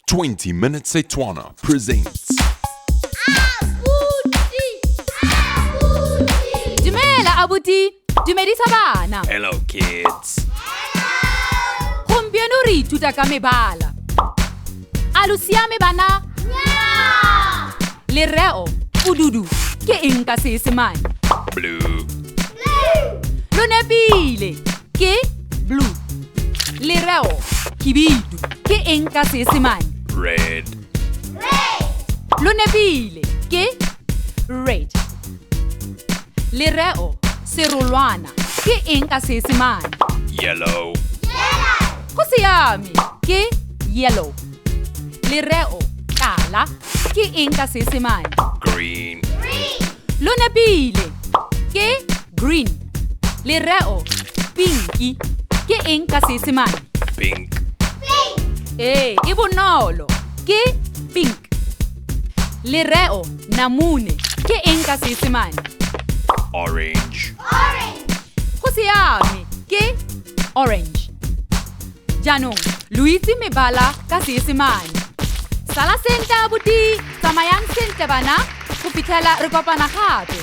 20 Minute Setswana presents. Dumela abuti, dumedisa bana. Hello kids. Gompieno re ithuta ka mebala. A lo siame bana? Lereo pududu ke eng ka Seesemane? Blue. Lo nepile, ke blue. Lereo khibidu ke eng ka Seesemane? Red. Lo nepile, ke red. Lereo serolwana ke eng ka Seesemane? Yellow. Go siame, ke yellow. Lereo tala ke eng ka Seesemane? Green. Lo nepile, ke green. Lereo pinki ke eng ka Seesemane? Pink. Ee, e bonolo, ke pink. Lereo namune ke eng ka Seesemane? Orange. Go siame, ke orange. Jaanong lo itse mebala ka Seesemane. Sala sentle abuti, tsamayang sentle bana, go fitlhela re kopana gape.